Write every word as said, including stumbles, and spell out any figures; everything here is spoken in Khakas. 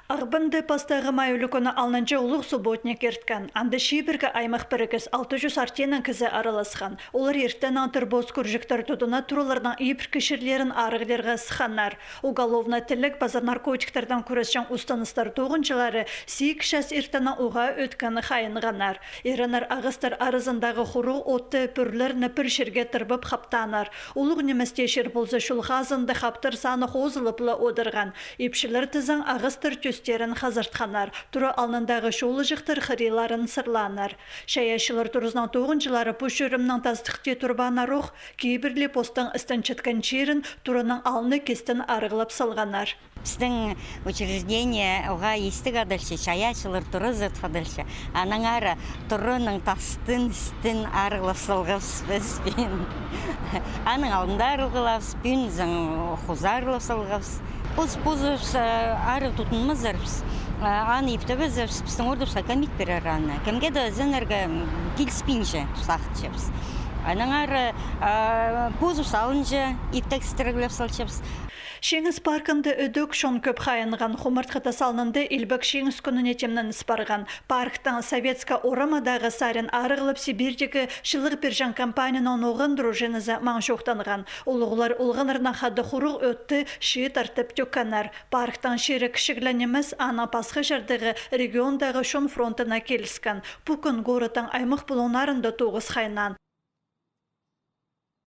Ағбанда пастағы май ӱлӱкӱні алнынҷа улуғ субботник ирткен. Анда чибіргі аймах пірігіс, алты чӱс артинаң кізі араласхан. Олар иртеннеңдір пос кӱрҷіктер тудына тураларның ибіркі чирлерін арығлирға сыхханнар. Уголовный тілліг паза наркотиктердең кӱресчең устаныстар тоғынҷылары сигіс час иртеннең уғаа ӧткенін хайынғаннар. Иреннер ағастар аразындағы хуруғ отты, пӱрлерні пір чирге тырбап хаптааннар. Улуғ нимес тее чир полза, чол хазында хаптар саны хозылып ла одырған. Ипчілер тізең, ағастар тӧстерін хазартханнар, тура алнындағы чолҷахтар хыриларын сырлааннар. Чайаачылар туразының тоғынҷылары пу чӧрімнең тастыхти турбааннар ох, кибірлі постың істенчеткен чирін тураның алны кистін арығлап салғаннар. Пістің учреждение уғаа истіг адалча, чайаачылар туразы тіп адалча. Аннаңар тураның тастын, истін арығлап салғабыс піс пеен. Аның алнында арығлабыс, пӱӱн тізең хоза арығлап салғабыс. Пос, позыбыс, э, арығ тудынмазарбыс. Э, аны иптебезербіс, пістің ордабысха кем ит пирер аны. Кемге дее ізенерге, м, киліспинче сағынчабыс. Аннаңар, э, позыбыс алынҷа иптегістірлеп салчабыс. Чиңіс паркында ідӧк чон кӧп хайынған. Хумартхы Тас алнында Илбек Чиңіс кӱніне тимненіс парған. Парктаң Советская орамадағы сарин арығлап Сибирьдегі чылығ пирҷең компанияның ноған дружиназы маң чоохтанған. Улуғлар олғаннарнаң хада хуруғ отты чиит артып тӧккеннер. Парктаң чирі кічігле нимес, аның пасха чирдегі региондағы чон фронтына киліскен. Пу кӱн городтың аймах пулуңнарында тоғыс хайнаан.